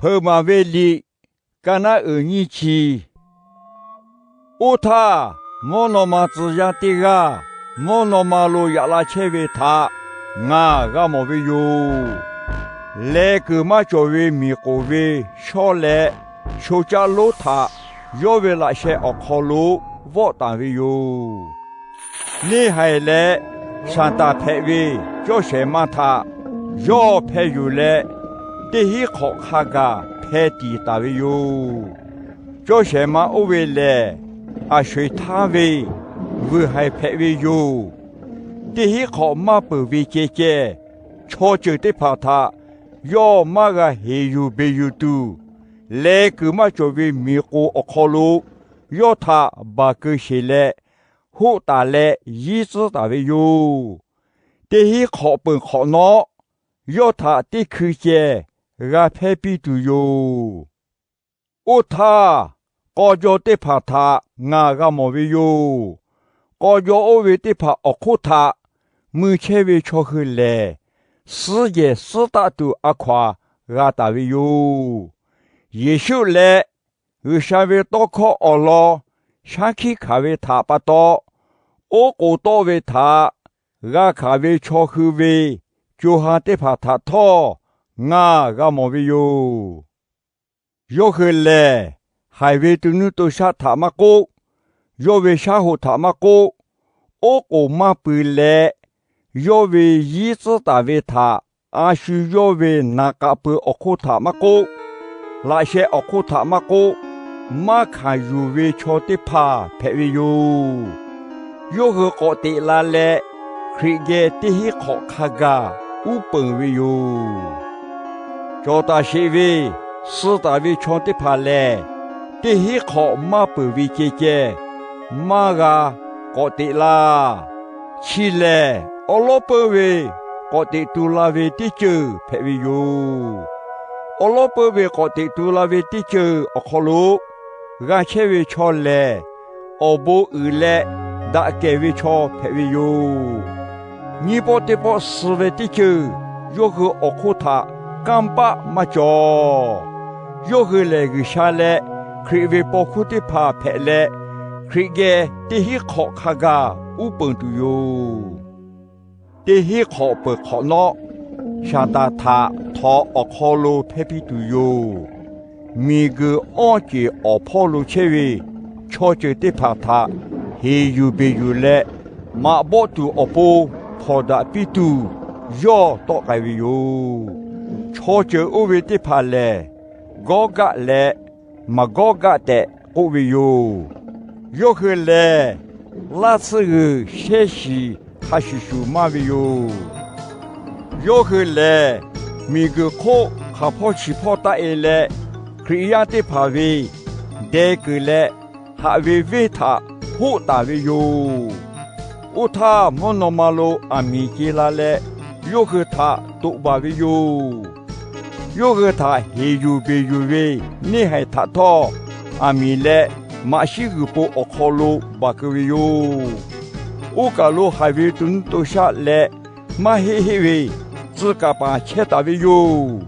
Hpeuꞈ maˍ ve liꞈ, Kaˍ naˆ uiˍ nyiˇ chi. Oˇ htaˇ, mvuhˇ naw ma tcuh yaˇ teˇ g'aˇ mvuhˇ naw ma lo yaꞈ la chehˇ ve htaꞈ ngaˬ g'a mawˬ ve yoˬ. Leh kuiˬ maˇ cawˬ ve miˬ k'oˍ ve shawˇ leh sho caˆ lonˉ htaꞈ yawˇ ve laꞈ sheh awˬ hk'aw lo vawˆ taˍ ve yoˬ. Neˇ haiˬ leh Saˍtanˍ hpehꞈ ve cawˇ shehˍ ma htaꞈ yawˇ hpeh yuˬ leh, teˇ hinˉ hk'awꞈ hk'a gaˬ hpeh tiˍ taˍ ve yoˬ. Cawˇ shehˍ ma oˇ ve lehˬ, aˬ sho eˬ htaˇ ve vuiˬ haiˬ hpehꞈ ve yoˬ. Teˇ hinˉ hk'awꞈ maˇ peuˬ ve ceh ceh, chaw ceuˬ teˇ hpaˍ htaꞈ yawˇ maˇ g'a heˍ yuˬ beˬ yuˬ tuˬ, leh kuiˬ maˇ cawˬ ve miˬ k'oˍ awˬ hk'aw lo yawˇ htaꞈ baˬ keu sheˬ leh, hoˆ taˍ leh yinˉ tcuhˉ taˍ ve yoˬ. Teˇ hinˉ hk'awꞈ peuˬ hk'awꞈ nawˉ, yawˇ htaꞈ teˇ hkui ceh g'a hpehˇ piˇ tuˬ yoˬ. Oˇ htaˇ, k'aw jaw teˇ hpaˍ htaꞈ ngaˬ g'a mawˬ ve yoˬ. K'aw jaw oˇ ve teˇ hpaˍ awˬ hk'oˆ htaꞈ mui chehˇ ve chaw hui lehˬ, suhˉ jehˬ suhˉ taˆ tuˬ a hkaw aˬ g'a taˍ ve yoˬ. Yeˍsuˆ leh G'uiˬsha ve tawˇ hkawˇ awˬ lawn shaˉ hkiˆ hkanˍ ve htaꞈ pa taw, oˉ k'oˍ tawˆ ve htaꞈ g'a hkanˍ ve chaw hui ve co ha teˇ hpaˍ htaꞈ htawˇ ngaˬ g'a mawˬ ve yoˬ. Yawˇ hui lehˬ, haiˬ ve to nuˇ to shaˆ htaꞈ maˇ k'oˆ, yawˇ ve shaˉ hoꞈ htaꞈ maˇ k'oˆ, oˉ k'oˍ maˇ pui leh, yawˇ ve yinˉ tcuhˉ taˍ ve htaꞈ a shu yawˇ ve naˍ k'aꞈ peuˬ awˬ hk'oˆ htaꞈ maˇ k'oˆ, laꞈ sheh awˬ hk'oˆ htaꞈ maˇ k'oˆ, maˇ hkanˍ yuˬ ve chaw teˇ hpaˍ hpehꞈ ve yoˬ. Yawˇ hui k'awꞈ teꞈ la leh, Hkriꞈ geh teˇ hinˉ hk'awꞈ hk'a gaˬ uˉ peunˍ ve yoˬ. Cawˬ taˍ sheˍ ve suh taˍ ve chaw teˇ hpaˍ lehˬ, teˇ hinˉ hk'awꞈ maˇ peuˬ ve ceh ceh maˇ g'a k'awꞈ teꞈ laˇ. Chi lehˬ, awˉ lawˉ peuˇ ve k'awꞈ teꞈ tu la ve teˇ ceuˬ hpehꞈ ve yoˬ. Awˉ lawˉ peuˇ ve k'awꞈ teꞈ tu la ve teˇ ceuˬ awˬ hk'aw lo g'a chehˇ ve chaw lehˬ, awˬ bon uiˍ leh daꞈ kehˬ ve chaw hpehꞈ ve yoˬ. Nyiˇ pawˆ teˇ pawˆ suh ve teˇ ceuˬ yawˇ hui awˬ hk'oˆ htaꞈ kanˇ paˆ maˇ cawˬ. Yawˇ hui lehˬ, G'uiˬsha leh Hkriꞈ ve paw hkuˇ teˇ hpaˍ hpehꞈ leh, Hkriꞈ geh teˇ hinˉ hk'awꞈ hk'a gaˬ uˉ peunˍ tuˬ yoˬ. Teˇ hinˉ hk'awꞈ peuˬ hk'awꞈ nawˉ, Saˍtanˍ htaꞈ htawnˍ awˬ hk'aw lo hpehˇ piˇ tuˬ yoˬ. Miˬguiˬ awˇ ceˬ awˬ hpawˇ lo chehˇ ve chaw ceuˬ teˇ hpaˍ htaꞈ heˍ yuˬ beˬ yuˬ leh, maꞈ bawˆ tuˬ awˬ pon hpawnˬ daꞈ piˇ tuˬ yawˇ tawˆ k'ai ve yoˬ. Chaw ceuˬ oˇ ve teˇ hpaˍ lehˬ, Gawˇgaˆ leh Maˍgawˇgaˆ tehꞈ k'oˆ ve yoˬ. Yawˇ hui lehˬ, laˇ tsuhˇ g'uiˬ shehˇ shiˍ hk'a shuˍ shuˍ maˇ ve yoˬ. Yawˇ hui lehˬ, miˬguiˬ hk'oˆ hk'aˬ hpawˇ chi hpawˇ taˆ e leh, Hkriꞈ yaˇ teˇ hpaˍ ve deh kuiˬ leh haꞈ ve venˇ htaꞈ hoˆ taˍ ve yoˬ. Oˇ htaˇ, mvuhˇ naw ma lo aˬ miˍ ce la leh, yawˇ hui htaꞈ toꞈ baˬ ve yoˬ. Yawˇ hui htaꞈ heˍ yuˬ beˬ yuˬ ve neˇ haiˬ htaꞈ htawˇ, aˬ miˍ leh maꞈ shiˉ g'uiˬ po awˬ hk'aw lo baˬ keu ve yoˬ. Oˇ kaˬ lo haiˬ ve to nuˇ to shaˆ leh maˇ heˆ heˆ ve tcuh kaˍ paˍ chehˇ taˍ ve yoˬ.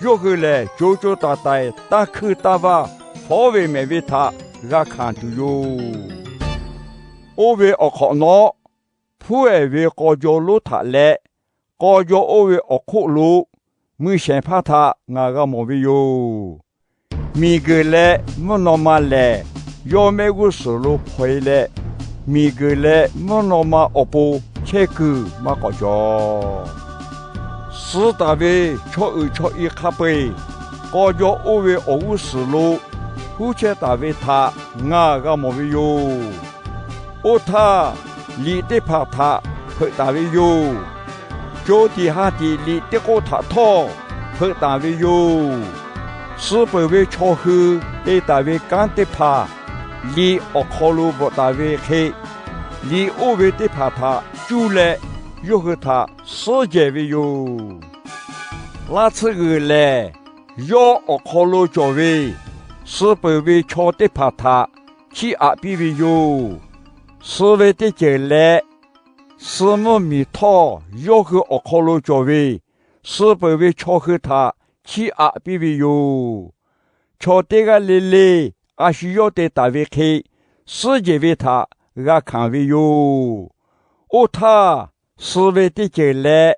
Yawˇ hui lehˬ, co co taiˍ taiˍ tanˇ hkuinˇ tanˇ vaˇ fawˉ ve mehˍ ve htaꞈ g'a hkanˍ tuˬ yoˬ. Oˇ ve awˬ hk'awꞈ nawˉ, hpuˉ ehˍ ve k'aw jaw lonˉ htaꞈ leh k'aw jaw oˇ ve awˬ hk'oˆ lo mui shehˍ hpaˇ htaꞈ ngaˬ g'a mawˬ ve yoˬ. Miˬguiˬ leh mvuhˇ naw ma lehˬ, yawˇ mehˆ g'uˇ suhˍ lo hpaw e leh, miˬguiˬ leh mvuhˇ naw ma awˬ pon chehˇ kuiˬ maˇ k'awꞈ cawˬ. Suh taˍ ve chaw uiˍ chaw i hk'a peu-eˬ k'aw jaw oˇ ve awˬ g'uˇ suhˍ lo huˉ chehˇ taˍ ve htaꞈ ngaˬ g'a mawˬ ve yoˬ. Oˇ htaˇ, liꞈ teˇ hpaˍ htaꞈ hpeuꞈ taˍ ve yoˬ. Co tiꞈ ha tiꞈ liꞈ teˇ k'oˆ htaꞈ htawˇ hpeuꞈ taˍ ve yoˬ. Suh peuˬ ve chaw hui te taˍ ve kanˉ teˇ hpaˍ liꞈ awˬ hk'aw lo bvuhꞈ taˍ ve hk'e, liꞈ oˇ ve teˇ hpaˍ htaꞈ cuˇ leh yawˇ hui htaꞈ suhˉ jehˬ ve yoˬ. Laˇ tsuhˇ g'uiˬ lehˬ, yawˇ awˬ hk'aw lo cawˬ ve suh peuˬ ve chaw teˇ hpaˍ htaꞈ chiˇ aꞈ piˇ ve yoˬ. Suh ve teˇ ceuˬ leh, suh mvuhˇ miˬ htawˇ yawˇ hui awˬ hk'aw lo cawˬ ve suh peuˬ ve chaw hui htaꞈ chiˇ aꞈ piˇ ve yoˬ. Chaw teˇ g'aˇ le le a shu yawˇ te taˍ ve hk'e, suhˉ jehˬ ve htaꞈ g'a hkanˍ ve yoˬ. Oˇ htaˇ, suh ve teˇ ceuˬ leh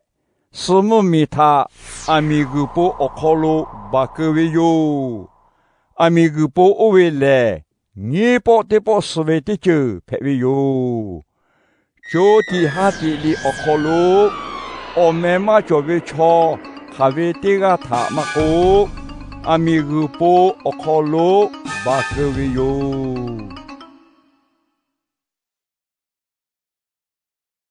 suh mvuhˇ miˬ htaꞈ aˬ miˍ g'uiˬ po awˬ hk'aw lo baˬ keu ve yoˬ. Aˬ miˍ g'uiˬ po oˇ ve lehˬ, nyiˉ pawˆ teˇ pawˆ suh ve teˇ ceuˬ hpehꞈ ve yoˬ. Co tiꞈ ha tiꞈ liꞈ awˬ hk'aw lo awˬ meh maˇ cawˬ ve chaw hk'aˬ ve teˇ g'aˇ htaꞈ maˇ k'oˆ, aˬ miˍ g'uiˬ po awˬ hk'aw lo baˬ keu ve yoˬ.